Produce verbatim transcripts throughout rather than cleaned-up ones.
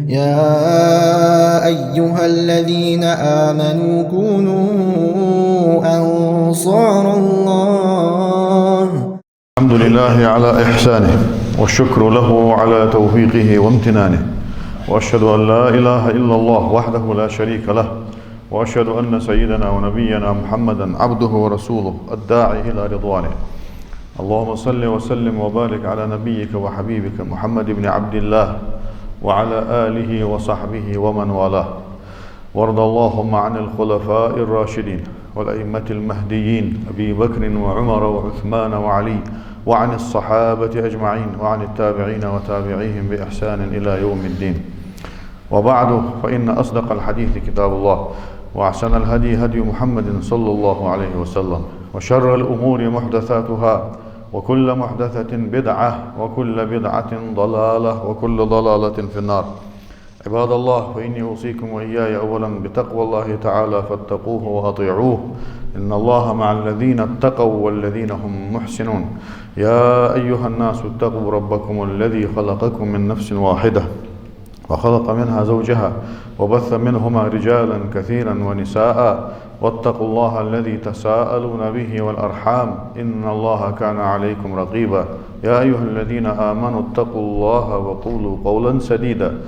يا أيها الذين آمنوا كونوا أنصار الله. الحمد لله على إحسانه، والشكر له على توفيقه وامتنانه، وأشهد أن لا إله إلا الله وحده لا شريك له، وأشهد أن سيدنا ونبينا محمدا عبده ورسوله الداعي إلى رضوانه. اللهم صل وسلم وبارك على نبيك وحبيبك محمد بن عبد الله وعلى آله وصحبه ومن والاه. وارض اللهم عن الخلفاء الراشدين والأئمة المهديين أبي بكر وعمر وعثمان وعلي، وعن الصحابة أجمعين، وعن التابعين وتابعيهم بإحسان إلى يوم الدين. وبعد، فإن أصدق الحديث كتاب الله، وأحسن الهدي هدي محمد صلى الله عليه وسلم، وشر الأمور محدثاتها، وكل محدثة بدعة، وكل بدعة ضلالة، وكل ضلالة في النار. عباد الله، فإني أوصيكم وإياي أولا بتقوى الله تعالى فاتقوه وأطيعوه. إن الله مع الذين اتقوا والذين هم محسنون. يا أيها الناس اتقوا ربكم الذي خلقكم من نفس واحدة وخلق منها زوجها وبث منهما رجالا كثيرا ونساء واتقوا الله الذي تساءلون به والأرحام إن الله كان عليكم رقيبا. يا أيها الذين آمنوا اتقوا الله وقولوا قولا سديدا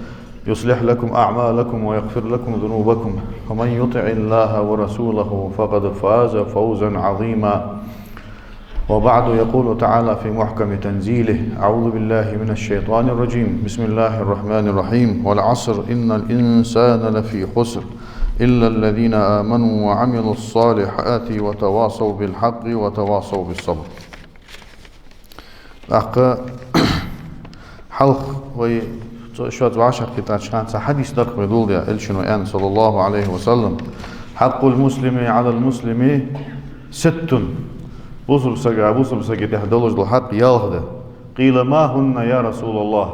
يصلح لكم أعمالكم ويغفر لكم ذنوبكم ومن يطع الله ورسوله فقد فاز فوزا عظيما. وبعد، يقول تعالى في محكم تنزيله: أعوذ بالله من الشيطان الرجيم. بسم الله الرحمن الرحيم. والعصر إن الإنسان لفي خسر إلا الذين آمنوا وعملوا الصالحات وتواصوا بالحق وتواصوا بالصبر. ТӀаккха хьалха вай цо шоца вӀашагӀкхетача хана цхьа хьадис дар-кх вай доладаь, Элчано аьннад, صلى الله عليه وسلم: حق المسلم على المسلم ست. Бусалба сага бусалба сага тӀехь долаш дола хьакъ ялх да. قيل: ما هن يا رسول الله؟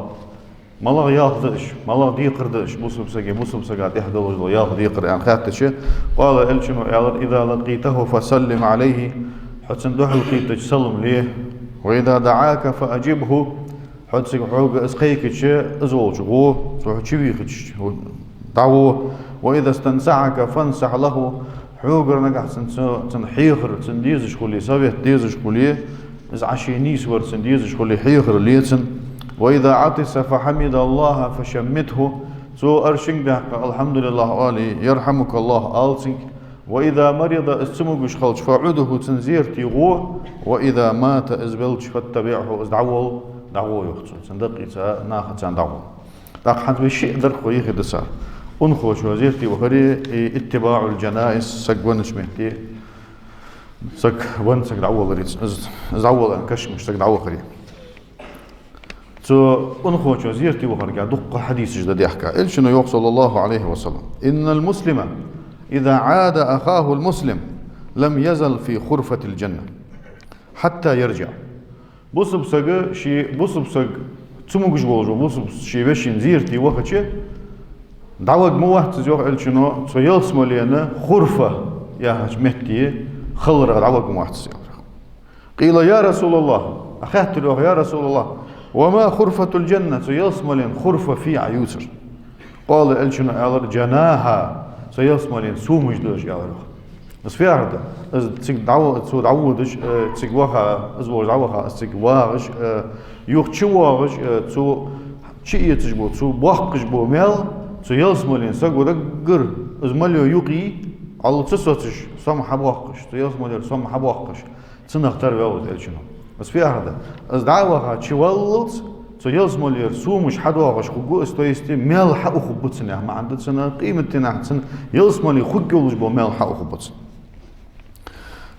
МалагӀа ялх да уж, малагӀа декхар да уж, бусалба сага бусалба сага тӀехь долаш дола ялх декхар, аьнна хаьттача, قال, Элчано аьлар: إذا لقيته فسلم عليه, хьо цунна духьалкхийттача салам ле, وإذا دعاك فأجبه, хьо цига, хьога из кхайкача, из волча гӀо, цо хьо чувийхача, дӀагӀо, وإذا استنصحك فانصح له, хьогара нагахьа санна цо, цунна хьехар, цунна дезаш хуле, совет дезаш хуле, из Ӏа ший нийсвар цунна дезаш хуле, хьехар ле цунна. وإذا عطس فحمد الله فشمته, цо ара шин даьккха الحمد لله оале, يرحمك الله ала цунга. وإذا مرض, из цамогаш хилча, فعده, цунна зерате гӀо, وإذا مات, из велча, فاتبعه, из дӀаволла, дӀагӀо, йоах цо, цунна даккхийца нахаца дӀагӀо. ТӀаккха хӀанз вай шиъ дар-кх вай юхедисар. Унахочоа зерате вахари, и اتباع الجنائز, саг веннача метте, саг венна саг дӀаволлари, из, из дӀаволла аьнна кашамаш саг дӀавахари. Цу унахочоа зерате вахарга дуккха хьадисаш да даьхка. Элчано йоах, صلى الله عليه وسلم: إن المسلم إذا عاد أخاه المسلم لم يزل في خرفة الجنة حتى يرجع. Бусалба саг ший, бусалба саг, цамогаш волаш вола бусалба саг ший вешийна зерате вахача, дӀаварг ма вац из, йоах Элчано, цу ялсмален хурфа яхача метте хиларах дӀаварг ма вац из, аьлар. قيل: يا رسول الله, Ӏа хаьттар, йоах: يا رسول الله, وما خرفة الجنة, цу ялсмален хурфа фу я, Ӏа ювцар? قال, Элчано аьлар: جناها, цу ялсмален сомаш да уж, аьлар, йоах. Из фу яхар да? Из цига дӀаво-, цо дӀаводаш, э, цига ваха, из волча дӀаваха, из цига вагӀаш, э, юха чувоагӀаш, э, цо чуэцаш бола, цо боаккхаш бола маьл цу ялсмален саго даггара, из мел йо юкъе, Ӏолла ца соцаш, сом хьабоаккхаш, цу ялсмалера сом хьабоаккхаш, цунах тара ваьв из, Элчано. Из фу яхар да? Из дӀа а ваха, чуваллалца цу ялсмалера сомаш хьадоагӀаш хургва из, то есть маьл хьаухаргба цунна, яха маӀан да цун, къематдийнахьа цун ялсмале хургйолаш бола маьл хьаухаргба цунна.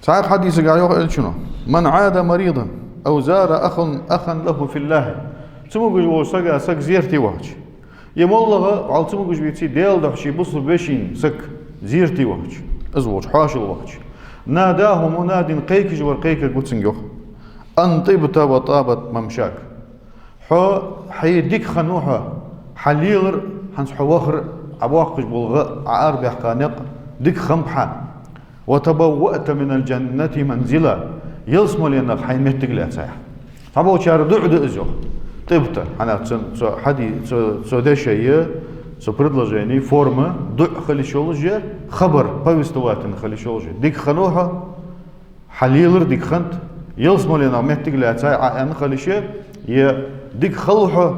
Цхьан хьадисагахь йоах Элчано: من عاد مريضا أو زار أخا، أخا له في الله. Цамогаш волча сага саг зерате вахача, е моллагӀа, вӀалла цамогаш веце, Даьла духьа ший бусалба вешийна саг зерате вахача, из волча хьоашалгӀа вахача, ناداه مناد, кхайкаш вар кхайкаргва цунга, йоах: أن طبت وطاب ممشاك. Хьо, хье дика хиннав хьо, хьа лелар, хӀанз хьо вахар, Ӏа боаккхаш бола гӀа, Ӏа арабаьхка никъ дика хиннаб хьа. وتبوأت من الجنة منزلا, ялсмаленах хьайна моттиг лаьцай хьа. Цхьаболчар дуӀа да из, йоах. طبت, хӀана аьлча цун, цу хьади-, цу, цу дешай, Цу предложени форма дуӀа хила йиш йолаш я, хабар, повествовательный хила йиш йолаш я. Дика хиннав хьо, хьа лелар дика хиннад, ялсмале нах моттиг лаьцай Ӏа аьнна хила йиш я, е дика хилва хьо,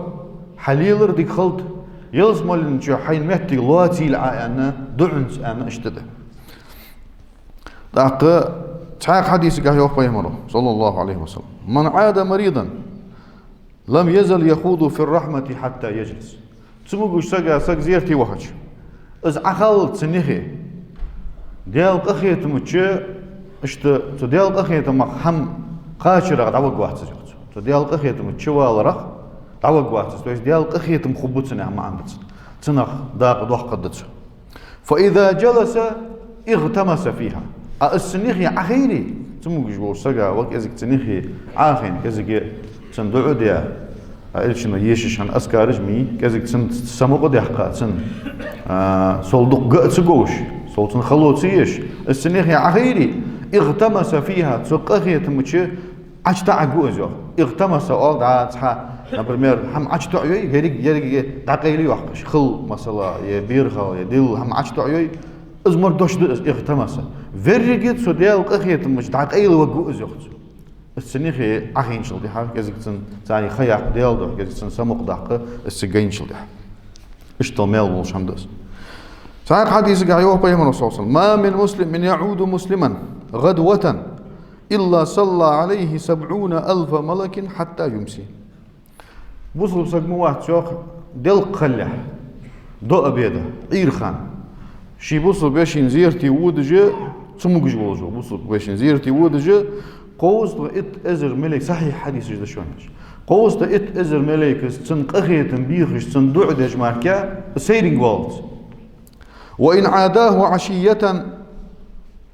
хьа лелар дика хилда, ялсмален чу хьайна моттиг лоацийла Ӏа аьнна, дуӀанца аьнна иштта да. ТӀаккха цхьаькха хьадисагахь йоах пайхамара, صلى الله عليه وسلم: «من عاد مريضا لم يزل يخوض في الرحمة حتى يجلس». Цамогаш сага саг зерате вахача, из Ӏахаллалца цун юхе Даьла къахетама чу, иштта цу Даьла къахетамах хӀама кхачарах дӀаваргвац из, йоах цо. Цу Даьла къахетама чу валарах дӀаваргвац из. То есть Даьла къахетам хургба цунна яха маӀан да цун. Цунах дакъа доаккхаргда цо. «فإذا جلس اغتمس فيها». А из цун юхе Ӏахайре, цамогаш волча сага ва кӀезига цун юхе Ӏахайна, кӀезига цунна дуӀа даь, а Элчано ешаш хинна азкараш ма йий, кӀезига цунна самукъа даьккха, цунна, а, сол дукха га а ца говш, сол цунна хало ца еш, из цун юхе Ӏахайре, «اغتمس فيها», цу къахетама чу ӀочутаӀаргва из, йоах. Игътамаса оал дӀа цхьа, например, хӀама ӀочутоӀайой, ерриг, еррига дӀакъайла йоаккхаш, хил, масала, е берхал, е дилла хӀама ӀочутоӀайой, из мара дош да из, игътамаса. Веррига цу Даьла къахетама чу дӀакъайла варгва из, йоах цо. Из цун юхе Ӏахайначул тӀехьагӀа, кӀезига цунна царна ха яккха Даьла духьа, кӀезига цунна самукъа даккха, из цига гайначул тӀехьагӀа. Иштта маьл болаш хӀама да из. Цхьаькха хьадисагахь йоах пайхамара, صلى الله عليه وسلم: «ما من مسلم يعود مسلما غدوة إلا صلى عليه سبعون ألف ملك حتى يمسي». Бусалба саг ма вац, йоах, делкъа хиллалехь, до обеда, Ӏуйран хана, ший бусалба вешийна зерате водаш, цамогаш волаш вола бусалба вешийна зерате водаш, кховзткъа итт эзар малейк, сахьихь хьадисаш да шоана уж, кховзткъа итт эзар малейкаца цунна къахетам бехаш, цунна дуӀа деш мара, сайренга валлалца. «وإن عاداه عشية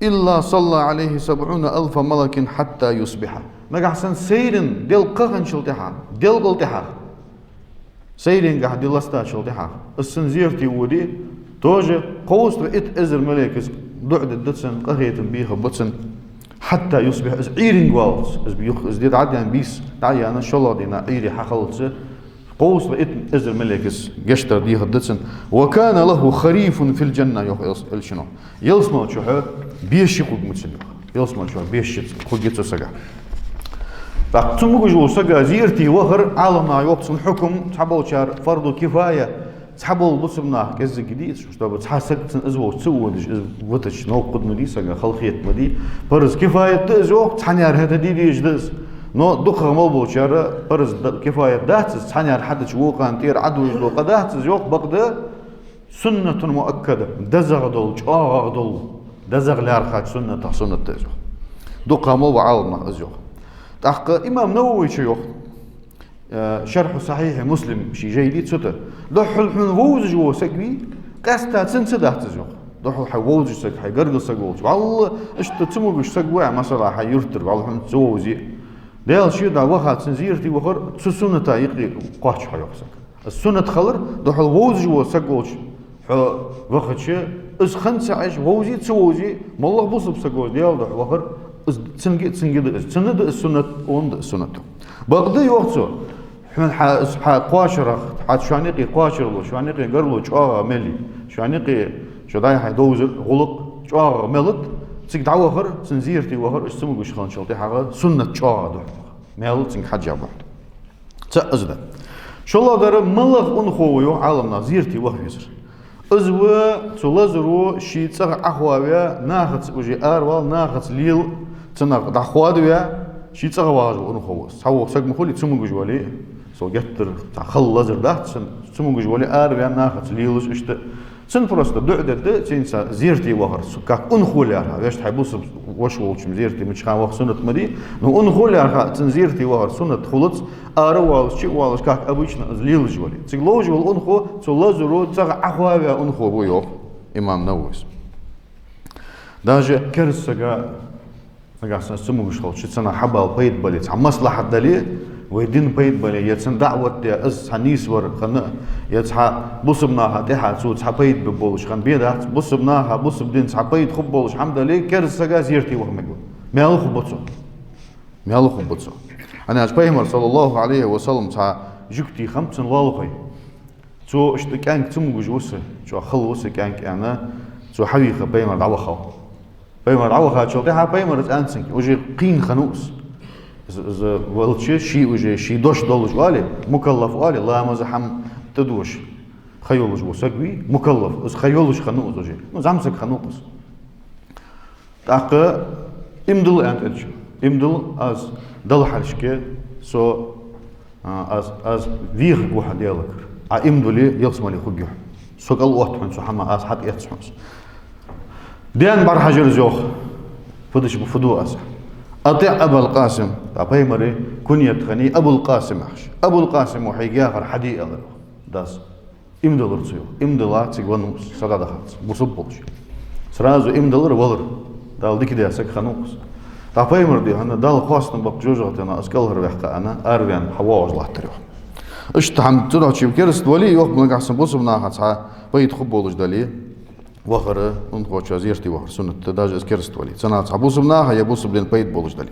إلا صلى عليه سبعون ألف ملك حتى يصبح». Нагахьа санна сайран делкъа хинначул тӀехьагӀа, делкъал тӀехьагӀа, сайренгахьа ди ластачул тӀехьагӀа, из цунна зерате воде, тоже кховзткъа итт эзар малейкаца дуӀа дергда цунна, къахетам бехаргба цунна, «حتى يصبح», из Ӏуйренга валлалца, из юха, из ди дӀа а даьнна, бийса дӀа а яьнна, шоллагӀа дийнахьа Ӏуйре хьахиллалца, кховзткъа итт эзар малейкаца гешт дар дехаргда цунна. «وكان له خريف في الجنة», йоах Эл-, Элчано. Ялсмале чухь беш йи хургья цунна, йоах. Ялсмале чухь беш йи хургья цу сага. ТӀаккха цамогаш волча сага зерате вахар, Ӏаламнаха йоах цун хьукам, цхьаболчар фарду кифая, цхьабола бусалба нах кӀеззига дийцача, чтобы цхьа саг цунна из волча ца водаш, из витача новкъа хургда ма дий сага, халахетаргма дий. Парз кифаят да из, йоах, цхьанне хӀета де дезаш да из. Но дукхагӀа мел болчар парз да-, кифаят дац из, цхьанне хьадича вокханна тӀера Ӏодужаш дола къа дац из, йоах, бакъда суннатун муаккада, дезагӀа дола, чӀоагӀагӀа дола, дезагӀа лаьрхӀача суннатех суннат да из, йоах. ДукхагӀа мел ба Ӏаламнаха из йоах. ТӀаккха имам Нававийчо йоах, э, «Шархьу Сахьихьи Муслим» ший жай да цу тӀа. Духхьал хьона вовзаш вола саг вий, къаьстта цунца дац из, йоах. Духхьал хьай вовзаш саг, хьай гаргара саг волча. ВаллахӀи, иштта цамогаш саг ва, масала, хьай юртара, валлахӀи, хьона ца вовзе. Даьла ший духьа ваха, цунна зерате вахар цу суннатах юкъе кхоач хьо, йоах, саг. Суннат хилар, духхьал вовзаш вола саг волча хьо вахача, из хинна ца Ӏеш, вовзе а ца вовзе, моллагӀа бусалба саг волча Даьла духьа вахар, из цунга, цунга да из. Цунна да из суннат, цунна да из суннат. Бакъда, йоах цо, хьона хьа, хьа кхоачарах, хьа шоана юкъе кхоачарло, шоана юкъе гарло чӀоагӀагӀа мел, шоана юкъе шо дӀай-хьай довзар, гӀулакх чӀоагӀагӀа мел да, цига дӀавахар, цунна зерате вахар, уж цамогаш хинначул тӀехьагӀа суннат чӀоагӀагӀа да хьона. Маьл цунга хьежжа ба хьона. ЦаӀ из да. ШоллагӀдар, малагӀа унахо ва, йоах Ӏаламнаха, зерате ваха везар. Из ва цу лазаро ший цӀагӀа Ӏохоаваь, нахаца уже аравала, нахаца лела, цунах дӀахоадаваь, ший цӀагӀа вагӀаш вола унахо ва из. Цхьаволча сага ма хулий, цамогаш вале, сол геттара цхьа хала лазар дац цун, цамогаш вале араваьнна, нахаца лелаш иштта. Цунна просто дуӀа дергда, цунца зерате вахар, цу как унахо лаьрхӀа, вешта хьай бусалба воша волча зерате мича хана ваха суннат ма дий, но унахо лаьрхӀа, цунна зерате вахар суннат хулац, ара а воалаш, чу а воалаш, как обычно из лелаш вале. Цига ловш вола унахо цу лазаро цӀагӀа Ӏохоаваь унахо ва, йоах имам Нававийс. Даже кераста сага, нагахьа санна цамогаш хилча, цунах хьабала пайда бале, цхьа маслахьат дале, вай дина пайда бале, е цунна даӀват де, из цхьа нийсвар хинна, е цхьа бусалба наха тӀехьа цо цхьа пайда бе болаш хинна, бе дац, бусалба наха, бусалба дина цхьа пайда хургболаш хӀама дале, кераста сага зерате ваха мегаргва. Маьл хургба цо. Маьл хургба цо. ХӀана аьлча пайхамара, صلى الله عليه وسلم, цхьа жугти хиннаб, цун лоалахой. Цо иштта кӀаьнк ца могаш ва са, чӀоагӀа хала ва са кӀаьнк аьнна, цо хьавийха пайхамар дӀавахав. Пайхамар дӀавахачул тӀехьагӀа пайхамара аьннад цунга, уже кхийна хиннав из. Из, из велча, ший уже, ший дош долаш оалий, мукаллаф оалий, ламаза хӀама тӀадоагӀаш ха йолаш вола саг вий, мукаллаф, из ха йолаш хиннав из уже. Ну, зӀамсаг хиннав из. ТӀаккха иман дилла аьннад Элчано. Иман дилла, аз Далла хьалхашка со, а, аз, аз вехаргва хьо Даьлагара. Ӏа иман дилле, ялсмале хургья хьо. Со кӀал отт хьона цу хӀаман, аз хьатӀаэц хьона из. Даьна бӀарахьажар из, йоах. Фу дича ба, фу ду аз? أطع أبا القاسم. ТӀаккха пайхамара куньят хиннай Абул-Къасим яхаш. Абул-Къасима хьайга яхар хьаде, аьлар, йоах, дас. Иман диллар цо, йоах. Иман дилла цига веннав из, сагӀа дахарца, бусалба волаш. Сразу иман диллар, валар. Дала дика даь саг хиннав из. ТӀаккха пайхамара, дий хьона, Далла хоастам ба-кх жожагӀатенах из кӀалхарваьккха аьнна, араваьнна хьавоагӀаш латтар, йоах. Иштта хӀама цу духьа, чӀоагӀа кераста вале, йоах, нагахьа санна бусалба нахаца цхьа пайда хургболаш дале, вахар, унахочоа зерате вахар суннат да, даже из кераста вале. Цунах цхьа бусалба наха е бусалба дина пайда болаш дале.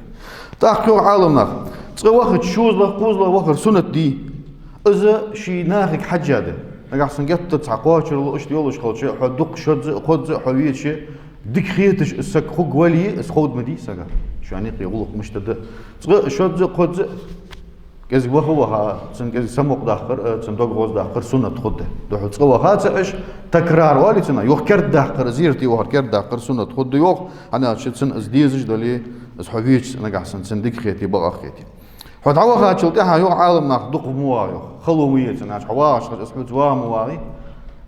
ТӀаккха, йоах Ӏаламнаха, цкъа вахача шозлагӀа, кхозлагӀа вахар суннат дий? Из ший нахага хьежжа да. Нагахьа санна геттара цхьа кхоачарал иштта йолаш хилча, хьо дукха шозза а, кхозза а хьо веча, дика хеташ из саг хургвале, из ховргма дий сага шоана юкъе гӀулакх мишта да. Цкъа шозза а, кхозза а кӀезига ваха-ваха, цун кӀезига самукъадаккхар, э, цун дог гӀоздаккхар суннат хургда. Духьал цкъа ваха ца Ӏеш, такрар оалий цунах, юха кердадаккхар, зерате вахар кердадаккхар суннат хургда, йоах, хӀана аьлча цунна из дезаш дале, из хьо веча нагахьа санна цунна дика хете, бакъахьа хете. Хьо дӀавахачул тӀехьагӀа, йоах, Ӏаламнаха дукха ма вагӀа, йоах. Хало ма е цунна, хьо вагӀаш хилча, из хьоца вагӀа ма вагӀий,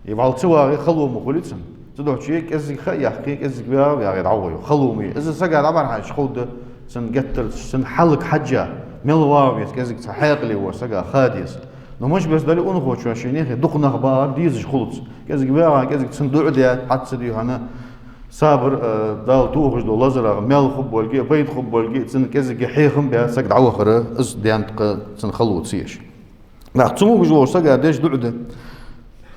е вӀалла ца вагӀе, хало ма хулий цунна. Цу духьа кӀезига ха а яьккхе, кӀезига вагӀа, вагӀе дӀаваха, йоах, хало ма е. Из сага дӀабӀарахьежача ховргда, цун геттара, цун хьалага хьежжа, мел вагӀа веза, кӀезига цхьа хьаькъале вола саг ха деза. Но мишта бесса дале, унахочоа ший наьха дукха нах багӀар дезаш хулац. КӀезига вагӀа, кӀезига цунна дуӀа даь, хьаьца, дий хьона, сабар, э, Дала тохаш долча лазарах маьл хургболга а, пайда хургболга а, цунна кӀезига хьехам баь саг дӀавахар, из даьннад-кх цун хало ца еш. ТӀаккха цу могаш волча сага деш дуӀа да.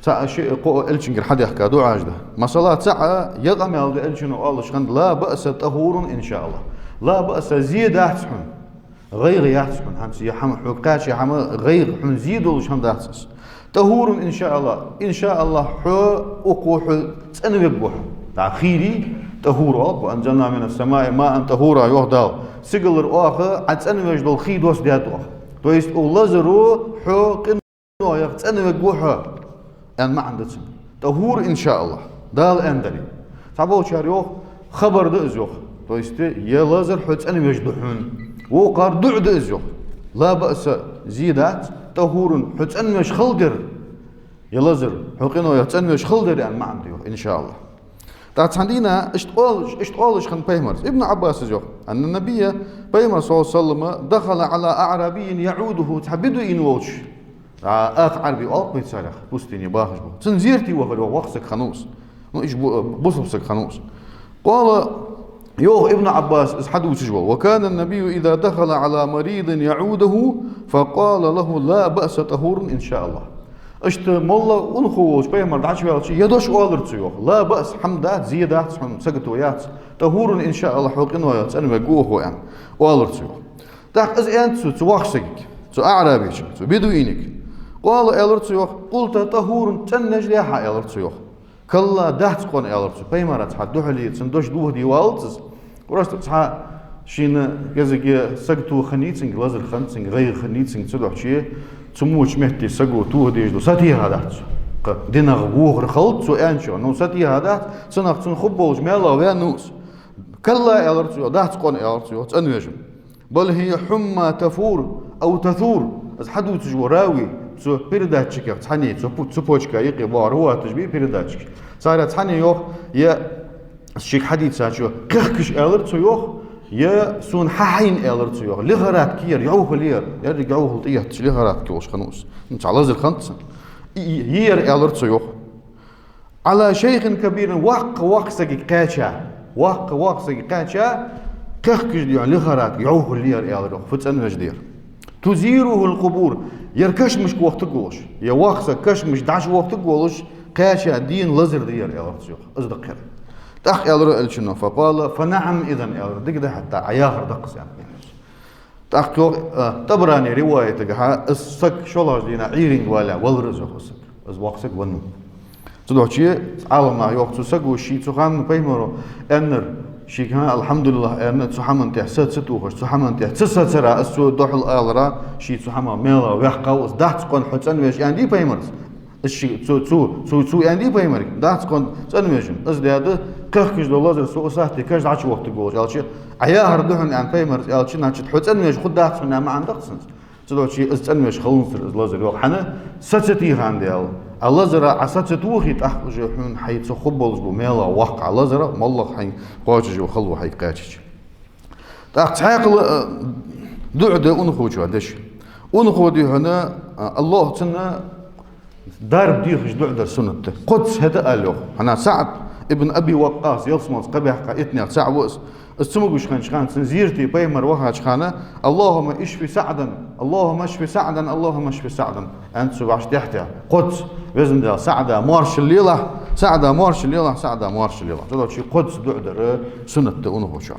ЦаӀ, шиъ, кхоъ Элчангара хьадехка дуӀаш да. Масала, цаӀ, ер къамаьл да Элчано оалаш хиннад: لا بأس طهور إن شاء الله. لا بأس, зе дац хьона. ГӀайгӀа яц хьона, хӀанз ер хӀама хьога кхаьча хӀама, гӀайгӀа, хьона зе долаш хӀама дац из. طهور إن شاء الله. إن شاء الله, хьо укхо хьо цӀенвергва хьо. ДӀа хийрий, طهور оал-кх: وأنزلنا من السماء ماء طهورا, йоах Дала. Сигалара оаха Ӏа цӀенвеш дола хий доссадаьд оаха. То есть укх лазаро хьо къиноех цӀенвергва хьо, аьнна маӀан да цун. طهور إن شاء الله, Дала аьнна дале. Цхьаболчар йоах, хабар да из, йоах. То есть ер лазар хьо цӀенвеш да хьона. Вокхар дуӀа да из, йоах. لا بأس, зе дац, طهور, хьо цӀенвеш хилар да. Ер лазар хьо къиноех цӀенвеш хилар да аьнна маӀан да, йоах, إن شاء الله. ТӀаккха цхьан дийнахьа иштта оалаш, иштта оалаш хиннад пайхамарца. Ибн Ӏаббаса йоах: أن النبي, пайхамар, صلى الله عليه وسلم, دخل على أعرابي يعوده, цхьа бедуин волча, а, акха Ӏарбий оал-кх вай царех, пустыне бахаш бола. Цунна зерате вахар, йоах, воккха саг хиннав из. Ну, уж бу-, бусалба саг хиннав из. قال, йоах Ибн Ӏаббаса, из хьадувцаш вола: وكان النبي إذا دخل على مريض يعوده فقال له: لا بأس طهور إن شاء الله. Иштта моллагӀа унахо волча пайхамар дӀачуваьлча, ер дош оалар цо, йоах: لا بأس, хӀама дац, зе дац хьона, сагото яц, طهور إن شاء الله, хьо къиноех цӀенвергва укхо, аьнна, оалар цо, йоах. ТӀаккха из аьннад цо цу воккхача сагага, цу аӀрабичунга, цу бедуинага. قال, аьлар цо, йоах: قلت طهور, цӀенвеш да хьа, аьлар цо, йоах. كلا, дац, къона, аьлар цо. Пайхамараца хьа духьале цун дош дохаде валац из. Просто цхьа шийна кӀезига сагото хиннай цунга, лазар хиннад цунга, гӀайгӀа хиннай цунга, цу духьа цу моча метте саго тохадеш дола сатехадац цо. Кхы динах вохар хилац цо аьнначох, но сатехадац, цунах цунна хургболаш маьлах ваьннав из. كلا, аьлар цо, йоах, дац, къона, аьлар цо, йоах, цӀенвеш ва. بل هي حمى تفور أو تثور. Из хьадувцаш вола рави, цу передатчикех цхьанне, цу пу-, цепочка юкъе боагӀа руваташ бий передатчикаш. Царех цхьанне йоах, е шийга хьадийцачо кхехкаш, аьлар цо, йоах, е сона хьахьайна, аьлар цо, йоах. Лихорадка яр, йӀовхал яр, еррига йӀовхал тӀаетташ лихорадка йолаш хиннав из. Ну, цхьа лазар хиннад цунна. И, и, яр, аьлар цо, йоах. على شيخ كبير, воккха-воккхача сагага кхаьча, воккха-воккхача сагага кхаьча, кхехкаш, дий хьона, лихорадка, йӀовхал яр, аьлар, йоах, фу цӀенвеш да ер. تزيره القبور, ер кашамашка вохийтаргволаш, ер воккха саг кашамашка дӀачувохийтаргволаш кхаьча дена лазар да ер, аьлар цо, йоах, из да-кх ер. ТӀаккха аьлар Элчано: فقال: فنعم إذن, аьлар, дика да хӀаьта, Ӏа яхар да-кх из, аьнна. ТӀаккха йоах, а, ТӀабаране риваятагахьа, из саг шоллагӀча дийнахьа Ӏуйрийна вале валар из, йоах, из саг. Из воккха саг веннав. Цудухьа Ӏаламнаха йоах, цу саго ший цу хана пайхамара аьннар, шийга хӀа, алхьамдулиллахӀ аьнна, цу хӀаман тӀа са ца тохаш, цу хӀаман тӀа ца сацара, из цо духьал алара, ший цу хӀамах маьлах ваьккхав, из дац-кх хьо цӀенвеш аьннадий пайхамара. Из ший, цо, цо, цо, цо аьннадий пайхамарга, дац-кх хьо цӀенвеш. Из даьд, кхехкаш дола лазар со укх сахьате каша дӀачувохийтаргволаш, аьлча, Ӏа яхар да хьона аьнна пайхамара аьлча, значит, хьо цӀенвеш хургдац хьона аьнна маӀан да-кх цун. Цудухьа из цӀенвеш хиланзар из лазар, йоах, хӀана, са ца техад аьнна. Ӏа лазара Ӏа са ца тохе, тӀаккха уже хьона хьайца хургболаш бола маьлах воаккх Ӏа лазара, моллагӀа хьайна кхоачаш йола хало хьайга кхаьчача. ТӀаккха цхьаькхал, э, дуӀа да унахочоа деш. Унахо, дий хьона, э, АллахӀа цунна дарба дехаш дуӀа дар суннат да. Кхозза хӀаьта ала йоах. ХӀана, СаӀд ибн Аби Ваккъас ялсмалца кхаъ баьккха иттанех цаӀ ва из. Из цамогаш хиннача хана, цун зерате пайхамар вахача хана: «اللهم اشف سعدا، اللهم اشف سعدا، اللهم اشف سعدا», аьннад цо вӀаши тӀехьа-тӀехьа. Кхозза, Везан Даьла, СаӀда моаршал лелахь, СаӀда моаршал лелахь, СаӀда моаршал лелахь. Цудухьа кхозза дуӀа дар суннат да унахочоа.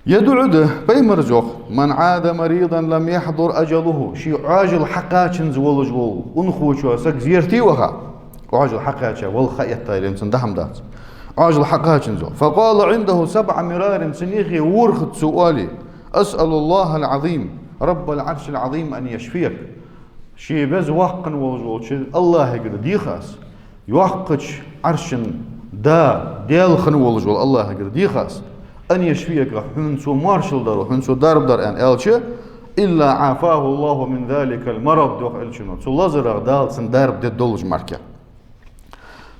Ер дуӀа да, пайхамара йоах: «من عاد مريضا لم يحضر أجله». Ший Ӏоажал хьакхачанза волаш вола унахочоа саг зерате ваха, Ӏоажал хьакхаьча вала ха эттайрен цун дахьам дац. Ӏоажал хьакхачанза. «فقال عنده سبع مرار», цун юхе ворхӀазза цо оале: «أسأل الله العظيم رب العرش العظيم أن يشفيك». Ше Веза Воккха волаш волча АллахӀагара дех аз, йоккхача Ӏарша Да, Даьла хинна волаш вола АллахӀагара дех аз, «أن يشفيك», хьона цо моаршал дар, хьона цо дарба дар, аьнна аьлча, «إلا عافاه الله من ذلك المرض», йоах элчано, цу лазарах Дала цунна дарба дергдолаш мара.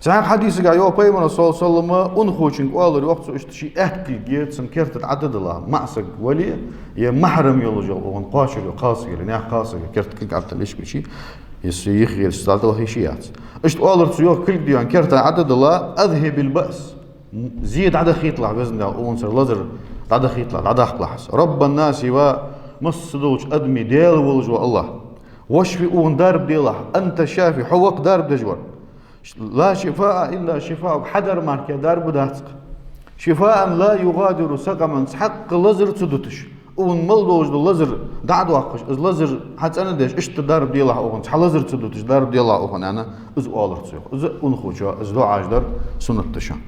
Цхьан хьадисагахь йоах пайхамара, صلى الله عليه وسلم, унахочунга оалар, йоах цо, иштта ший аьтта кулг цун керта тӀа дӀадала, маӀа саг вале, е махьрам йолаш йола, укхун кхоачар йола кхалсаг яле, наьха кхалсаг, керта кулг Ӏаддала йиш йолча, е са йиххе са дӀадала йиш яц. Иштта оалар цо, йоах, кулг, дий хьона, керта Ӏаддала: «أذهب البأس». Зе дӀадахийталахь, Везан Даьла, укхунцара лазар дӀадахийталахь, дӀадаккхалахь из. «رب الناس», ва массадолча адамий Даьла волаш вола АллахӀ. «واشف», укхунна дарба делахь, «أنت الشافي», хьо ва-кх дарба деш вар. «لا شفاء إلا شفاؤك», хьа дарба мара дарба дац-кх. «شفاء لا يغادر سقما», цхьаккха лазар ца дуташ. Укхунна мел долаш дола лазар дӀа а доаккхаш, из лазар хьа цӀена деш, иштта дарба делахь укхунна, цхьа лазар ца дуташ дарба делахь укхунна, аьнна, из оалар цо, йоах. Из унахочоа из дуӀаш дар суннат да шоана.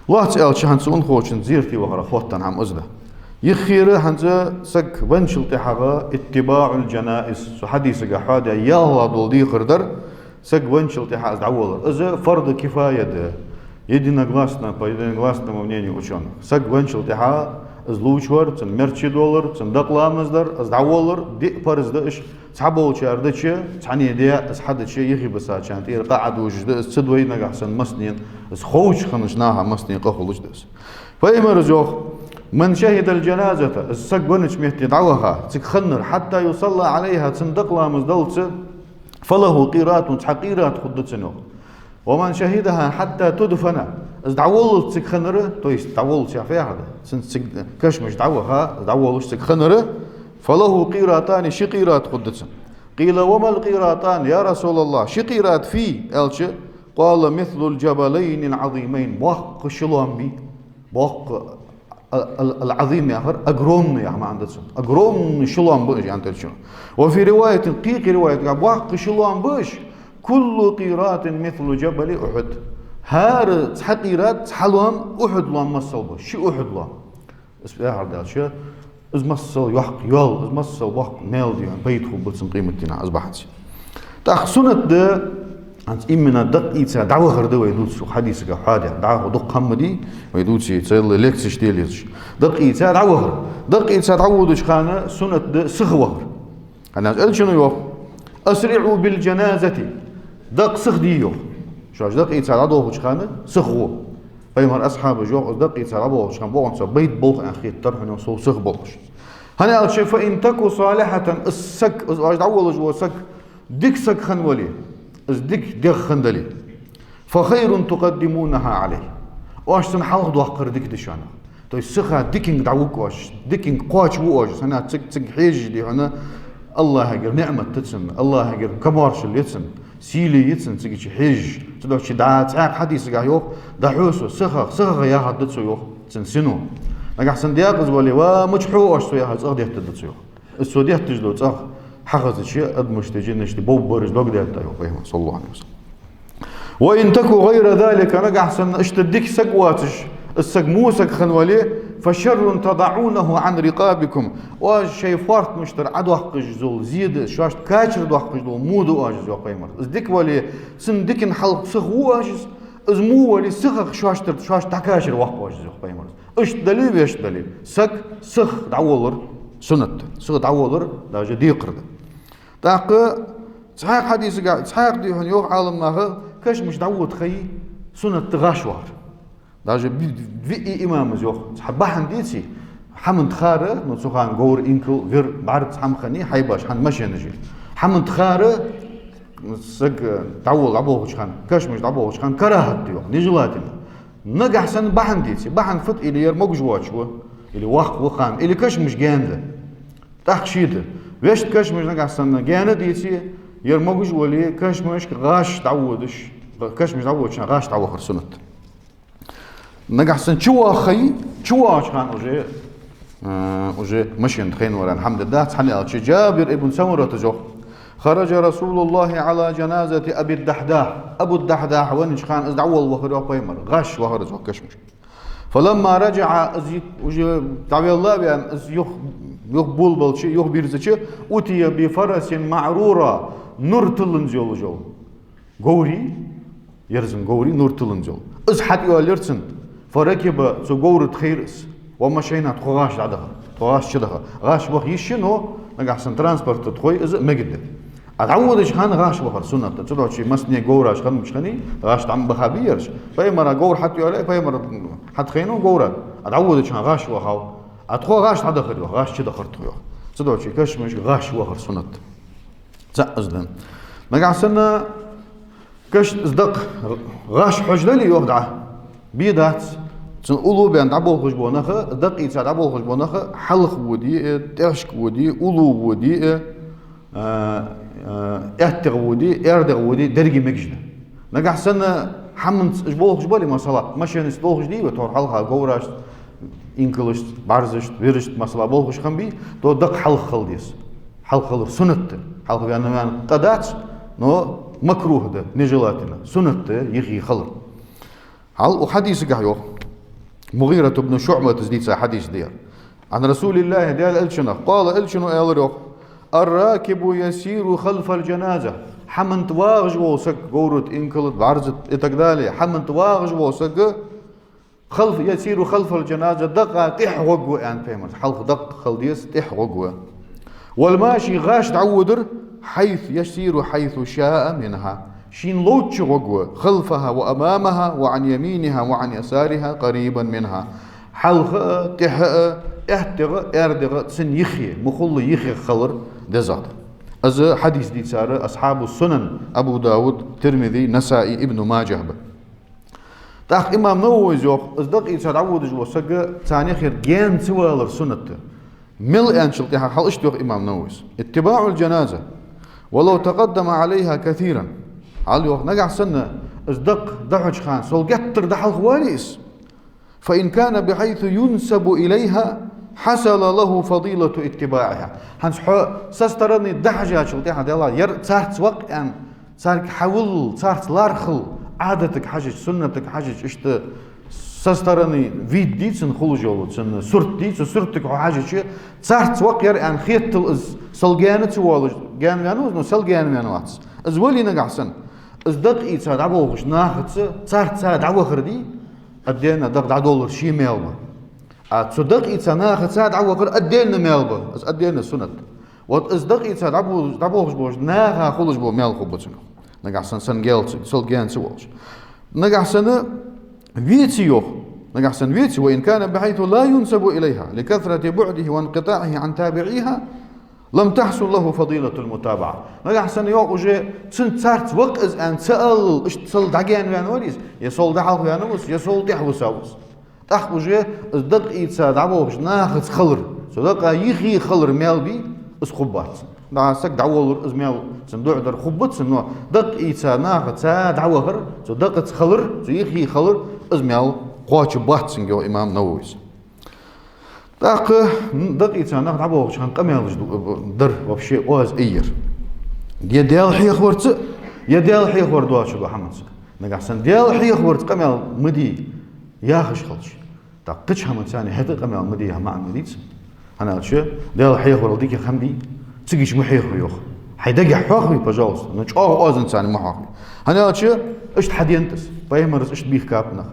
Лоацца аьлча, хӀанз цу унахочун зерате вахара хоттаденна хӀама из да. Юххера хӀанз саг венначул тӀехьагӀа «اتباع الجنائز», цу хьадисагахь хьоадаь, ялхлагӀа дола декхар дар, саг венначул тӀехьагӀа из дӀаволлар. Из фарду кифая да. Единогласно, по единогласному мнению учёных. Саг венначул тӀехьагӀа из лувчавар, цун мерчи доллар, цун дакъа ламаз дар, из дӀаволлар, диъ парз да уж, цхьаболчар дича, цхьанне даь, из хьадича, юхебисачарна тӀера къа Ӏодожаш да из, цудухьа нагахьа санна массанена, из ховча хиннача наха массанена къа хулаш да из. Пайхамара йоах: «من شهد الجنازة», из саг веннача метте дӀаваха, цига хиннар, «حتى يصلى عليها», цунна дакъа ламаз даллалца, «فله قيراط», цхьа къират хургда цунна, йоах. «ومن شهدها حتى تدفن», из дӀаволлалца цига хиннар, то есть дӀаволлалца яхар фу яхар да, цунца цига кашамашка дӀаваха, дӀаволлалца цига хиннар, «فله قيراطان», ши къират хургда цунна. «قيل وما القيراطان يا رسول الله؟» Ши къират фуй, аьлча, «قال مثل الجبلين العظيمين». Боккха ши лоам бий, боккха, ал-, ал-, ал-Ӏазим яхар огромный яха маӀан да цун. Огромный ши лоам ба уж, аьннад цо. «وفي رواية», кхы-кхы риваятагахь, боккха ши лоам ба уж, «كل قيراط مثل جبل أحد». ХӀара цхьа къират, цхьа лоам Ухьуд лоам масал ба, ши Ухьуд лоам. Из фу яхар да аьлча, из масал йоккха йоал, из масал боккха маьл, дий хьона, пайда хургба цунна къематдийнахьа из бахьанца. ТӀаккха суннат да, хӀанз именно дакъа ийца дӀавахар да вай дувцар, хьадисагахь хьоадаь, дӀахо дукха хӀама дий, вай дувций, цхьайолча лекцешка дӀалелаш. Дакъа ийца дӀавахар. Дакъа ийца дӀаводача хана суннат да сиха вахар. ХӀана аьлча элчано йоах: «أسرعوا بالجنازة». Дакъа сиха де, йоах. Шоаш дакъа ийца дӀадолхача хана сиха гӀо. Пайхамара асхьабаша йоах, из дакъа ийца дӀаболхача хана, бокъонца байта болх аьнна хетар хьона, йоах, сов сиха болхаш. ХӀана аьлча, «فإن تك صالحة», из саг, из оаш дӀаволлаш вола саг, дика саг хинна вале, из дика дегӀ хинна дале, «فخير تقدمونها عليه». Оаш цунна хьалха доаккхар дика да шоана. То есть сиха диканга дӀавуг оаш, диканга кхоачаву оаш, хӀана цига, цига хьежаш, дий хьона, АллахӀагара ниӀмат да цунна, АллахӀагара комаьршал я цунна, сийле я цунна цига чу хьежаш. Цудухьа дӀа цхьаькха хьадисагахь йоах: «ДӀахьо со, сихагӀа, сихагӀа», яхар да цо, йоах, цун сино. Нагахьа санна декъаза вале: «Ва, мича хьо оаш со?» яхар, цӀагӀа деттаргда цо, йоах. Из цо детташ дола цӀагӀа хьахезача, адамашта, жинашта бовбараш дог детта, йоах пайхамара, صلى الله عليه وسلم. وإن تك غير ذلك, нагахьа санна иштта дика саг воацаш, из саг во саг хинна вале, فشر تضعونه عن رقابكم, оаш шоай фоартамашта тӀара Ӏодоаккхаш дола зе да из, шоашта качара доаккхаш дола во да оаш из, йоах пайхамара. Из дика вале, цун дикан хьалха сиха во оаш из, из во вале, сихах шоашта тӀара, шоашта дӀакачара воаккх оаш из, йоах пайхамара. Иштта дале, вешта дале, саг сиха дӀаволлар суннат да, сиха дӀаволлар даже декхар да. ТӀаккха цхьаькха хьадисага, цхьаькха дийхьа йоах Ӏаламнаха, кашамаш дӀавода ха йий суннат да гӀаш вахар. Даже би-, виъ имамас йоах, цхьа бахьан деце, хӀама тӀа хара, ну, цу хана говр, инкал, вир, бӀарг, цхьа хӀама хиннай, хьайбаш, хӀана, машенаш я. ХӀама тӀа хара, саг дӀаволла дӀаболхача хана, кашамаш дӀаболхача хана карахӀат да йоах, нежелательно. Нагахьа санна бахьан деце, бахьан фуд, или ер могаш воацаш ва, или воккха ва хӀама, или кашамаш гаьна да. ТӀаккха ше да. Вешта кашамаш нагахьа санна гаьна деце, ер могаш вале, кашамашка гӀаш дӀаводаш, кашамаш дӀаводача хана гӀаш дӀавахар суннат. Нагахьа санна чу воагӀа ха йий, чу воагӀача хана уже, э, уже машен тӀа хайна вар аьнна хӀама дац, хӀана аьлча Джабир ибн Самурата йоах: خرج رسول الله على جنازة أبي الدحداح. Абу Дахьдахь веннача хана из дӀаволла вахар йоах пайхамар, гӀаш вахар из йоах кашамашка. فلما رجع, из уже дӀавелла а ваьнна, из юха, юха болабелча, юха бирзача, أتي بفرس معرورة, нур тилланза йолаш йола говр, ерзан говр, нур тилланза йола. Из хьатӀайоалаяьр цунна. فركب, цу говра тӀа хайра из. ومشينا, тхо гӀаш дӀадахар. Тхо гӀаш чудахар. ГӀаш ваха йиш я, но нагахьа санна транспорта тӀа хой из мегаргда. А дӀаводача хана гӀаш вахар суннат да. Цудухьа массане говраш хиннача хана гӀаш дӀа ма баха бий ераш. Пайхамара говр хьатӀайоалаяьй, пайхамар хьатӀахайнав говра. А дӀаводача хана гӀаш вахав. А тхо гӀаш дӀадахар йоах, гӀаш чудахар тхо йоах. Цудухьа кашамашка гӀаш вахар суннат да. ЦаӀ из да. Нагахьа санна каш-, из дакъа гӀаш хьожадале йоах дӀа, бе дац. Цун уллув баьнна дӀаболхаш бола нах, дакъа ийца дӀаболхаш бола нах, хьалха воде а, тӀехьашка воде а, уллув воде а, э, э, аьттагӀа воде а, аьрдагӀа воде а, деррига мегаш да. Нагахьа санна хӀаманца уж болхаш бале, масала, машенаца долхаш дий вай, тхьовра хьалха говрашца, инкалашца, бӀарзашца, вирашца, масала, болхаш хиннабий, то дакъа хьалха хила деза. Хьалха хилар суннат да. Хьалха ваьнна, ваьнна къа дац, но макрухӀ да, нежелательно. Суннат да юхе хилар. Хьал укх хьадисагахь йоах, МугӀират ибн ШуӀбата дийца хьадис да ер. عن رسول الله, Даьла Элчанах, قال, Элчано аьлар йоах: الراكب يسير خلف الجنازة. ХӀаман тӀа вагӀаш вола саг, говра тӀа, инкала тӀа, бӀарза тӀа и так далее, хӀаман тӀа вагӀаш вола саг, خلف، يسير خلف الجنازة, дакъа тӀехьа гӀоргва, аьннад пайхамара. Хьалха дакъа хила деза, тӀехьа гӀоргва. والماشي, гӀаш дӀаводар, حيث، يسير حيث شاء منها, шийна ловчча гӀоргва, خلفها وأمامها وعن يمينها وعن يسارها قريبا منها. Хьалха а, тӀехьа а, аьттагӀа а, аьрдагӀа а, цун юхе, мухӀалла юхе хилар дезагӀа да. Из хьадис дийцар асхьабу сунан Абу Давуд, Тирмизи, Насаи, Ибну Маджахь ба. ТӀаккха имам Нававис йоах, из дакъа ийца дӀаводаш вола саг, царна юхера гаьна ца валар суннат да. Мел аьнначул тӀехьагӀа хьал иштта йоах имам Нававис: اتباع الجنازة ولو تقدم عليها كثيرا. Хьал йоах, нагахьа санна из дакъа дӀахьоча хана сол геттара дӀахьалха вале из, فإن كان بحيث ينسب إليها حصل له فضيلة اتباعها. ХӀанз хьо со стороны дӀахьежачул тӀехьагӀа, Даьла, ер царца ва-кх аьнна, царга хьавилла, царца лархӀа, Ӏадатага хьежача, суннатага хьежача, иштта со стороны вид дий цун хулаш йола, цун сурт дий, цу суртага хьо хьежача, царца ва-кх ер аьнна хетал из, сол гаьна ца воалаш, гаьна ваьннав из, но сол гаьна ваьнна вац. Из вале нагахьа санна, из дакъа ийца дӀаболхача нахаца, царца дӀавахар дий, отдельно дакъа дӀадоллар ше маьл ба. А цу дакъа ийца нахаца дӀавахар отдельно маьл ба, из отдельно суннат. Вот из дакъа ийца дӀабо-, дӀаболхаш болча наха хулаш бола маьл хургба цунах. Нагахьа санна, са гаьна ца, сол гаьна ца воалаш. Нагахьа санна веце йоах. Нагахьа санна веце, وإن كان بحيث لا ينسب إليها لكثرة بعده وانقطاعه عن تابعيها لم تحصل له فضيلة المتابعة. Нагахьа санна йоах, уже цунца царца ва-кх из аьнна ца аллал, иштта сол дӀагаьна ваьнна вале из, е сол дӀахьалха ваьннав из, е сол тӀехьа висав из. ТӀаккха уже из дакъа ийца дӀаболхача нахаца хилар, цу дакъа юхе хилар маьл бий, из хургбац. ДӀа саг дӀаволлар, из маьл цун дуӀа дар хургба цун, но дакъа ийца нахаца дӀавахар, цу дакъаца хилар, цу юхе хилар, из маьл кхоачаргбац цунга, йоах имам Нававис. ТӀаккха дакъийца нах дӀаболхача хана къамаьлаш ду-, дар вообще оаз айяр. Е Даьла хьехаварца, е Даьла хьехавар доацаш дола хӀаманца. Нагахьа санна Даьла хьехаварца къамаьл ма де яхаш хилча, тӀаккха кхыча хӀаманца а хӀаьта къамаьл ма де яха маӀан ма дий цун. ХӀана аьлча Даьла хьехаварал дикагӀа хӀама дий, цига ма хьехаве йоах. Хьай дагахьа хьоахаве, пожалуйста, но чӀоагӀа оазанца ма хьоахаве. ХӀана аьлча иштта хьаденад из. Пайхамарас иштта бийхкаб нах.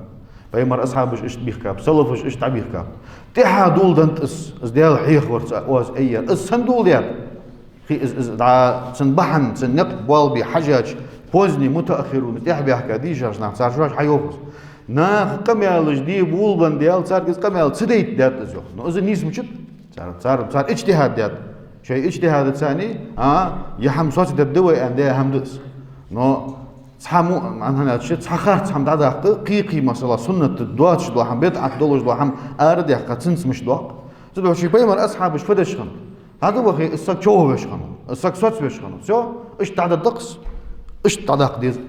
Пайхамара асхьабаша иштта бийхкаб, салафаша иштта дӀабийхкаб. ТӀехьа доладенад из, из Даьла хьехаварца оаз айяр. Из сенна доладаьд? Кхы из, из дӀа цун бахьан, цун никъ болабе хьажача, поздний, мутааххирун, тӀехьабаьхка дийшача наха цар шоаш хьайоах из. Наха къамаьлаш де болабенна Даьла, царга из къамаьл ца дайта даьд из йоах. Но из нийса ма дац. Цар, цар, цар иджтихӀад даьд. Шоай иджтихӀадаца, а, е хӀама соцадергда вай аьнна даь хӀама да из. Но цхьа му-, хӀана аьлча, цхьа харц хӀама дӀадаккха, кхы-кхы, масала, суннат доацаш дола хӀама, бидӀат долаш дола хӀама арадаьккха, цунца мишта доаккх. Цудухьа ший пайхамара асхьабаш фу деш хиннаб? ДӀа а вахе, из саг човхавеш хиннав, из саг соцавеш хиннав. Всё, иштта дӀадаккха деза, иштта дӀадаккха деза,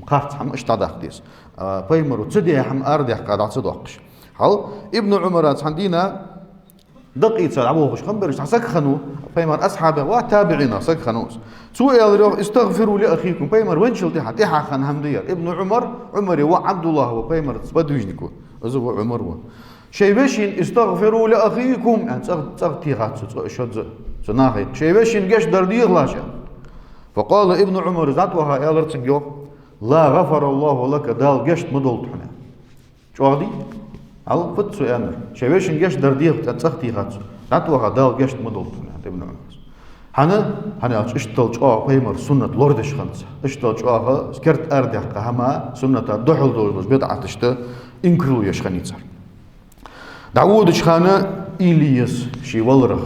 харц хӀама иштта дӀадаккха деза. А, пайхамара ца даь хӀама арадаьккха дӀа ца доаккхаш. Хьал, Ибн Ӏумара цхьан дийнахьа дакъийца дӀаболхаш хиннаб бераш, цхьа саг хиннав, пайхамара асхьабех ва, табиӀинех саг хиннав из. Цо аьлар йоах: «استغفروا لأخيكم». Пайхамар венначул тӀехьа, тӀехьа хинна хӀама да ер. Ибн Ӏумар, Ӏумара воӀ ӀабдуллахӀ ва, пайхамара сподвижник ва. Из ва Ӏумар ва. Шоай вешийна: «استغفروا لأخيكم», аьнна, цӀагӀа, цӀагӀа техад цо, цӀо-, шозза, цу нахах. Шоай вешийна гешт дар дехалаш, аьнна. فقال ابن عمر, из дӀатӀаваха аьлар цунга йоах: «لا غفر الله لك», Дала гешт ма долда хьона. ЧӀоагӀа дий? Хьал, фуд цо аьннар? Шоай вешийна гешт дар деха, цӀа-, цӀагӀа техад цо. ДӀатӀаваха: «Дала гешт ма долда хьона», аьннад Ибн Ӏумара. ХӀана? ХӀана аьлча иштта чӀоагӀа пайхамара суннат лорадеш хиннад цар. Иштта чӀоагӀа керда арадаьккха хӀама, сунната духьал долаш, бидӀаташта инкарло еш хиннай цар. ДӀаводача хана уйла е еза ший валарах.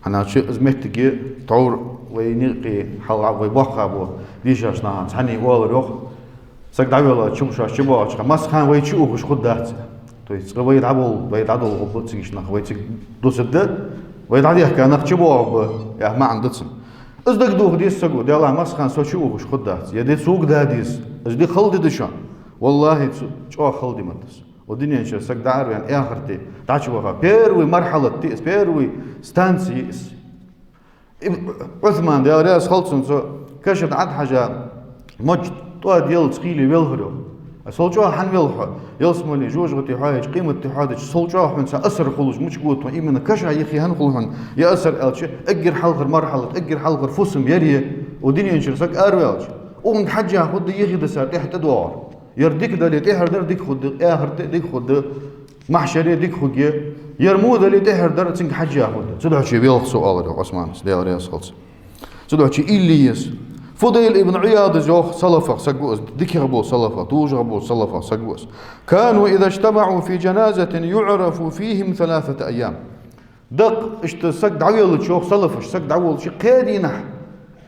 ХӀана аьлча из моттиг тхьовра вай никъ хьалха вай боккха бо дийшача наха цхьанне оалар йоах: саг дӀавелла чу, шоаш чубоагӀача хана, массахана вай чуухаш хургдац. То есть цкъа вай дӀабол-, вай дӀадолхаргба, цига нах вай цига дусаргда, вай дӀадехка нах чубоагӀаргба, яха маӀан да цун. Из дагадоха деза саго, делахь массахана со чуухаш хургдац, е ди сога да деза, из ди хала ди да шоана. ВаллахӀи, цу чӀоагӀа хала ди ма да из. Укх дунен чура саг дӀаараваьнна, эхарте дӀачуваха, первый мархьалат я из, первый станци я из. Иб-, Ӏусман, Даьла раьза хилва цунна, цо каша тӀа Ӏохьежа, моча тӀоадаьлча хиле велхар йоах. Ай, сел чӀоагӀа хӀана велх хьо? Ялсмале, жожагӀате хьоахайича, къематди хьоадича, сел чӀоагӀа хьона цхьа асар хулаш мича гутту, именно каша юхе хӀана хул хьона ер асар, аьлча, эггара хьалхара мархьалат, эггара хьалхара фусам ер я, укх дунен чура саг араваьлча. Укхунга хьежжа хургда юхедисар, тӀехьа тӀадоагӀар. Ер дика дале, тӀехьара дар дика хургда, эхарте дика хургда, махьшаре дика хургья. Ер во дале, тӀехьара дар цунга хьежжа хургда. Цудухьа велх со, аьлар йоах Ӏусмана, Даьла раьза хилва цунна. Цудухьа уйла е еза. Фудайл ибн Ӏияд из йоах, салафех саг ва из, дикагӀа бола салафех, тужагӀа бола салафех саг ва из. كانوا إذا اجتمعوا في جنازة يعرف فيهم ثلاثة أيام. Дакъа, иштта саг дӀавеллача, йоах салафаша, саг дӀаволлача кхаь дийнахьа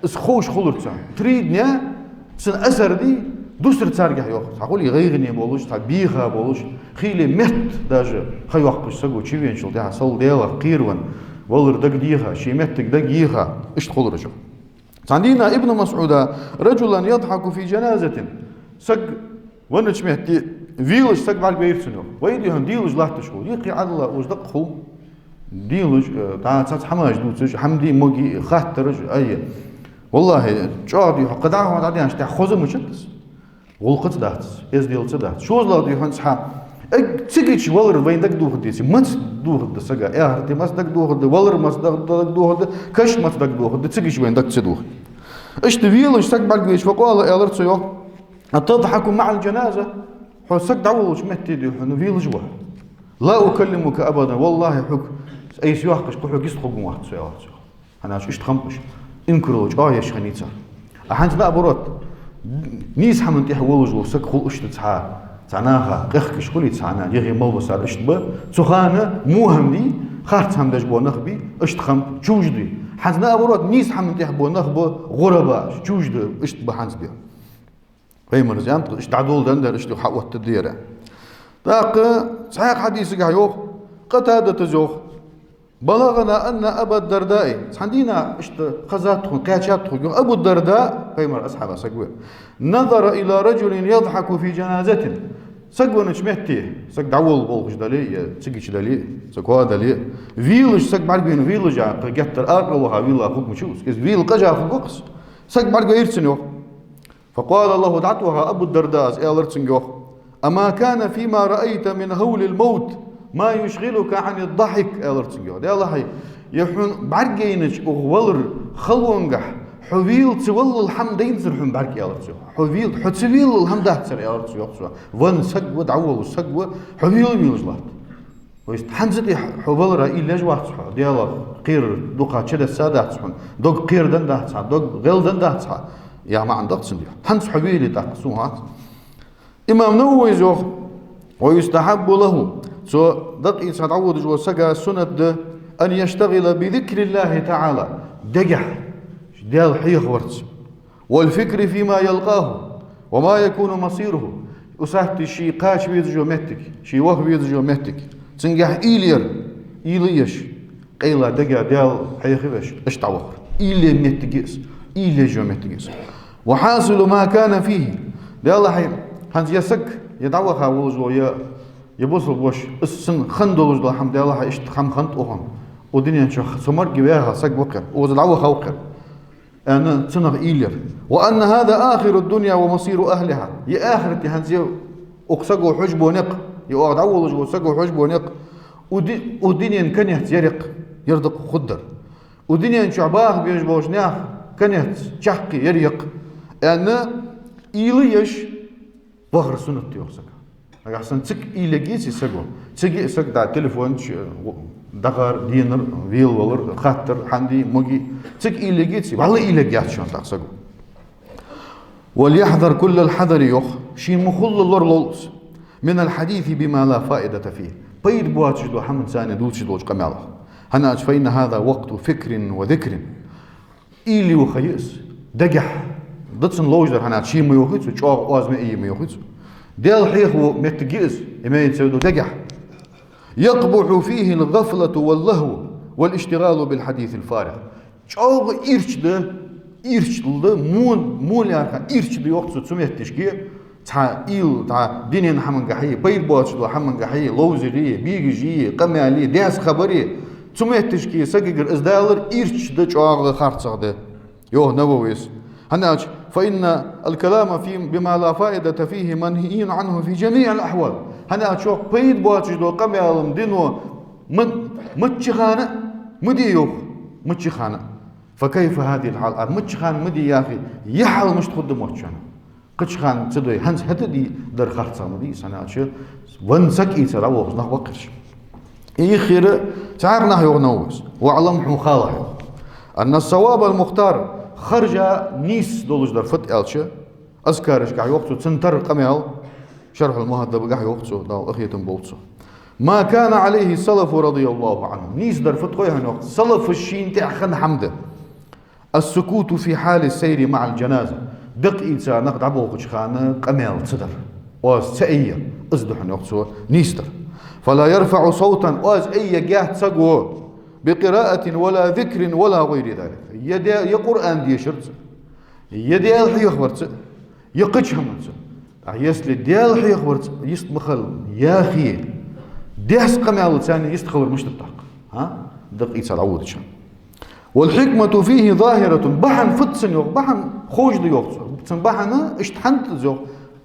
из ховш хулар царна. Три дня цун асар дий, дусар царгахьа, йоах. Цхьа хулий гӀайгӀане болаш, цхьа бийха болаш, хиле метта даже ха йоаккхаш саго чувеначул тӀехьа, сел Даьлах кхеравенна, валар дагадеха, ший моттиг дагайеха, иштта хулар уж. Цхьан дийнахьа Ибн МасӀуда: «رجلا يضحك في جنازة». Саг веннача метте велаш саг бӀаргавайра цунна, йоах. Вай дий хьона, делаш латташ хул. Юкъе Ӏадала уж дакъа хул. Делаш, э, дӀа цхьацца хӀамаш дувцаш, хӀама дий, ма дий, хаттараш, ай. ВаллахӀи, чӀоагӀа дий хьона, кхы дӀахо дӀадаьнначул тӀехьа хоза мичад из? ГӀулакхаца дац, эзделца дац. ШозлагӀа дий хьона цхьа. Эг, цига чу валар вайна дагадохаргдеций, маца дохаргда сага, эхарте маца дагадохаргда, валар маца даг-, дагадохаргда, каша маца дагадохаргда, цига чу вайна дага ца дохаргда. Иштта велаш саг бӀаргавайча, فقال, аьлар цо, йоах: «أتضحك مع الجنازة؟» Хьо саг дӀаволлача метте дий хьона велаш ва? «لا أكلمك أبدا», валлахӀи, хьога айса йоаккхаш кхы хьога йист хургвац со, аьлар цо. ХӀана аьлча иштта хиннаб уж. Инкарло чӀоагӀа еш хиннай цар. А хӀанз наоборот, нийса хӀаман тӀехьа волаш вола саг хул иштта цхьа, цхьа наха къехкаш хулий, цхьа нах юхе мел бисар иштта ба. Цу хана во хӀама дий, харц хӀама деш бола нах бий, иштта хиннаб, чувш дий. ХӀанз наоборот, нийса хӀаман тӀехьа бола нах ба, гӀурабаш, чувш да, иштта ба хӀанз дий. Пайхамара зӀамига иштта дӀадоладенна дар, иштта хьаоттадаьдар. ТӀаккха цхьаькха хьадисагахьа йоах, Къатадата йоах: «بلغنا أن أبا الدرداء». Цхьан дийнахьа иштта хезад тхона, кхаьчад тхога, йоах, Абу Дарда, пайхамара асхьабех саг ва, «نظر إلى رجل يضحك في جنازة». Саг веннача метте, саг дӀаволла болхаш дале, е цига чу дале, саг хӀа дале, вийлаш саг бӀаргавайна, вийлаш а кхы геттара аркъа ваха вийлла хургвац из. Из вийлла къажа хургва-кх из. Саг бӀаргавайра цунна, йоах. فقال له, дӀатӀаваха Абу Дардаъас аьлар цунга, йоах: «أما كان فيما رأيت من هول الموت ما يشغلك عن الضحك», аьлар цунга, йоах. Даьллахьа, е хьона бӀаргайнача укх валара халонгахь хьо вийлла ца валлал хӀама дайнацар хьона бӀарг, аьлар цо. Хьо вийлла, хьо ца вийллал хӀама дацар, аьлар цо, йоах цо. Венна саг ва, дӀаволла саг ва, хьо вийлла вийлаш латт. То есть хӀанз тӀехьа хьо валара уйла еш вац хьо, Даьлах кхерар дукха чудесса дац хьона, дог кхераденна дац хьа, дог гӀелденна дац хьа, яха маӀан да-кх цун, йоах. ХӀанз хьо вийле тӀаккха, сона хац. Имам Нававис йоах: «ويستحب له», цу дакъа ийца дӀаводаш волча сага суннат да, «أن يشتغل بذكر الله تعالى», дегахьа Даьла хьехаварца, «والفكر فيما يلقاه وما يكون مصيره», усатти ше кхача везаш йола моттиг, ше ваха везаш йола моттиг, цунгахьа уйла яр, уйла еш, къайла дега Даьла хьехавеш, иштта дӀавахар. Уйла я моттиг я из, уйла еш йола моттиг я из. «وحاصل ما كان فيه». Даьллахьа, хӀанз е саг, е дӀаваха волаш вола, е, е бусалба воша, из цун хинна долаш дола хӀама, Даьллахьа, иштта хӀама хиннад укхун, укх дунен чу со марги ваьха саг ва-кх ер, укхаза дӀаваха ва-кх ер, аьнна, цунах уйла яр. «وأن هذا آخر الدنيا ومصير أهلها». Е ахарат я хӀанз е укх саго хьожаш бола никъ, е оаха дӀаволлаш волча саго хьожаш бола никъ, укх ди-, укх дунен конец яр я-кх, ер да-кх хургдар. Укх дунен чу баха безаш болча наьха конец, чаккхе яр я-кх, аьнна, уйла еш вахар суннат да, йоах, сага. Нагахьа санна цига уйла ергьяций саго, цига а саг, да, телефон чу, э, дӀахар, денар, велавалар, хаттар, хӀана дий, ма дий, цига уйла ергьяций, валлахӀи, уйла ергьяц шоана тӀаккха саго. «وليحذر كل الحذر», йоах, шийна ма хулла лоралойла из, «من الحديث بما لا فائدة فيه», пайда боацаш долча хӀаманца дувцаш долча къамаьлах. ХӀана аьлча, «فإن هذا وقت فكر وذكر». Уйла юха я из. Дегахьа да цун ловш дар, хӀана аьлча ше ма йоахий цо, чӀоагӀа оаз ма ийя ма йоахий цо. Даьла хьехаво моттиг я из, имеется в виду дегахьа. «يقبح فيه الغفلة واللهو والاشتغال بالحديث الفارغ». ЧӀоагӀа ийрча да, ийрча да, во, во лаьрхӀа ийрча да, йоах цо, цу метташка, цхьа уйла, цхьа дунен хӀамангахьеи, пайда боацаш долча хӀамангахьеи, ловзареи, бегашеи, къамаьлеи, даьсса хабареи, цу метташка сагагара из далар ийрча да, чӀоагӀа харцахьа да, йоах Нававис. ХӀана аьлча, «فإن الكلام في، بما لا فائدة فيه منهي عنه في جميع الأحوال». ХӀана аьлча, йоах, пайда боацаш дола къамаьл-м, дуно ма-, маччахьа а ма де, йоах, маччахьа а. «فكيف هذه الحال؟» А маччахьа ма де яхе, ер хьал мишта хургда моттачоа? Кхыча хана ца дой, хӀанз хӀаьта а дий дар харцахьа ма дий из, хӀана аьлча венна саг ийцар а вохаш нах баккхирш. И юххера цхьаькха нах, йоах Нававис, «واعلم», хьона халахь, йоах, «أن الصواب المختار», харжа нийса долаш дар фуд аьлча, Азкарашкахь йоах цо, цун тара къамаьл, Шархьул-Мухьаддабагахь йоах цо, Дала къахетам болба цох. «ما كان عليه السلف رضي الله عنهم». Нийса дар фуд хой хьона, йоах, салафаша шийна тӀехь хинна хӀама да. «السكوت في حال السير مع الجنازة». Дакъа ийца нах дӀаболхача хана къамаьл ца дар, оаз ца айяр, из да хьона, йоах цо, нийса дар. «فلا يرفع صوتا», оаз айя гӀерташ саг ва, «بقراءة ولا ذكر ولا غير ذلك». Е де-, е Къуръан дешарца, е Даьла хьехаварца, е кхыча хӀаманца. А если Даьла хьехаварца йист ма хилла яхе, даьсса къамаьлаца йист хилар мишта да тӀаккха? А? Дакъа ийца дӀаводача хана. «والحكمة فيه ظاهرة». Бахьан фуд цун, йоах, бахьан ховш да, йоах цо. Цун бахьан иштта хӀана да из, йоах.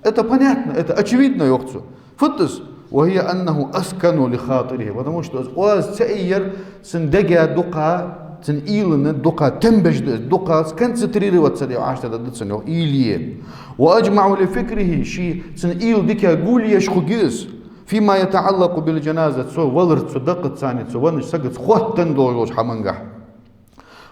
Это понятно, это очевидно, йоах цо. Фуд из? «وهي أنه أسكن لخاطره», потому что из оаз ца айяр цун дега дукха, цун уйлана дукха тем беш да из, дукха сконцентрироваться де Ӏаш да цун, йоах, уйла е. «وأجمع لفكره», ший цун уйла дика гулъеш хургья из, «فيما يتعلق بالجنازة», цу валарца, цу дакъаца, цу веннача сагаца хоттаденна долаш долча хӀамангахь.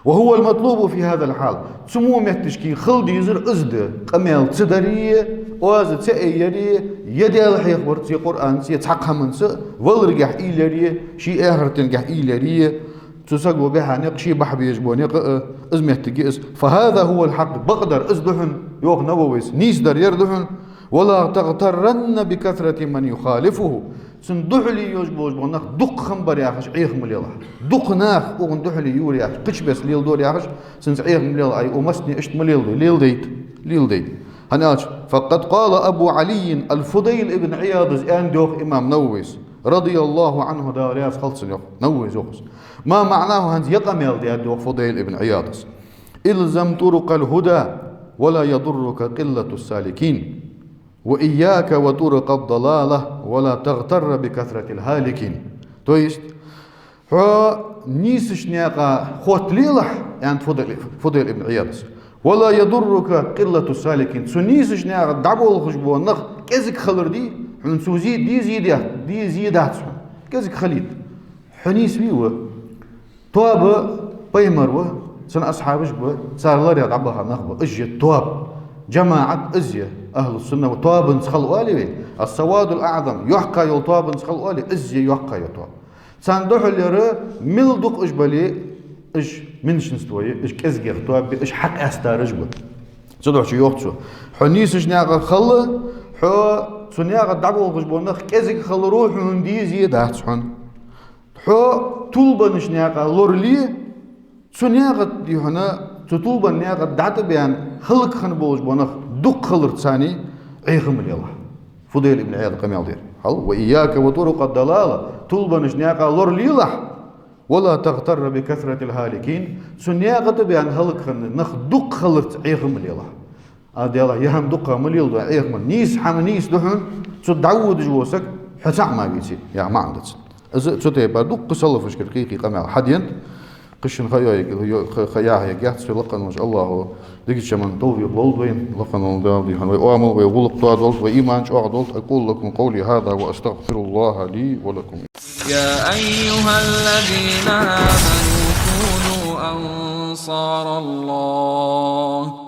«وهو المطلوب في هذا الحال». Цу мо метташка хила дезар из да: къамаьл ца дари, оаз ца айяри, е Даьла хьехаварца, е Къуръанца, е цхьаккха хӀаманца, валаргахь уйла яри, ший эхартенгахь уйла яри, цу саго баьха никъ, ше бахьа безаш бола никъ, э, из моттиг я из. «فهذا هو الحق», бакъдар из да хьона, йоах Нававис, нийса дар ер да хьона. «ولا تغترن بكثرة من يخالفه». Цунна духьале еш болаш бола нах дукха хиннабар яхаш Ӏеха ма лелахь. Дукха нах укхунна духьале йора яхаш, кхыча беса леладора яхаш, цунца Ӏеха ма лелахь. Ай, укх массане иштта ма леладой, леладайта, леладайта. ХӀана аьлча, فقد قال أبو علي الفضيل بن عياض, аьннад йоах имам Нававис, رضي الله عنه, Дала раьза хилва цунна, йоах, Нававис йоах из. ما معناه, хӀанз ер къамаьл даьд йоах Фудайл ибн Ӏияда: الزم طرق الهدى ولا يضرك قلة السالكين، وإياك وطرق الضلالة ولا تغتر بكثرة الهالكين. То есть, хьо нийсача наькъа хотталелахь, аьннад Фудайл, Фудайл ибн Ӏияда. ولا يضرك قلة السالكين. Цу нийсача наькъа дӀаболхаш бола нах кӀезига хилар дий, хьона цо зе дий, зе дац, зе дац хьона. КӀезига хилийта. Хьо нийса вий ва? Тоаба пайхамар ва, цун асхьабаш ба, цар ларехь дӀабаха нах ба. Уж я тоаба. ДжамаӀат уж я, ахӀлу сунна ва тоабанца хила оалий вай. السواد الأعظم, йоккха йола тоабанца хила оалий, уж я йоккха йола тоаба. Царна духьал яр мел дукха уж бале, уж меньшинство я, уж кӀезигагӀа тоаба я, уж хьакъаьстараш ба. Цудухьа йоах цо: хьо нийсача наькъа хила, хьо цу наькъа дӀаболхаш бола нах кӀезига хиларо хьона зе дац хьона. Хьо тулбаннача наькъа лорале, цу наькъа, дий хьона, цу тулбан наькъа дӀатӀабаьнна хӀалакхинна болаш бола нах дукха хиларца царна Ӏеха ма лелахь. Фудайл ибн Ӏияда къамаьл дир. Хьал, وإياك وطرق الضلالة, тулбаннача наькъа лоралелахь, ولا تغتر بكثرة الهالكين, цу наькъа тӀабаьнна хӀалакхинна нах дукха хиларца Ӏеха ма лелахь. А Даьла, ер хӀама дукха ма леладу, Ӏеха ма, нийса хӀама нийса да хьона, цу дӀаводаш вола саг хьо цаӀ ма веце, яха маӀан да цун. Из цу тайпара дукха салафашкара кхы-кхы къамаьл хьаденад, кхычунна ха йоа-, йо-, ха, ха яхьа яц, вай лакха волча АллахӀа дикача хӀаман товфикъ лолда вайна, лакха волча Дала, дий хьона, вай оамал, вай гӀулакх тоадолда, вай иман чӀоагӀдолда. أقول لكم قولي هذا وأستغفر الله لي ولكم. يا أيها الذين آمنوا كونوا أنصار الله.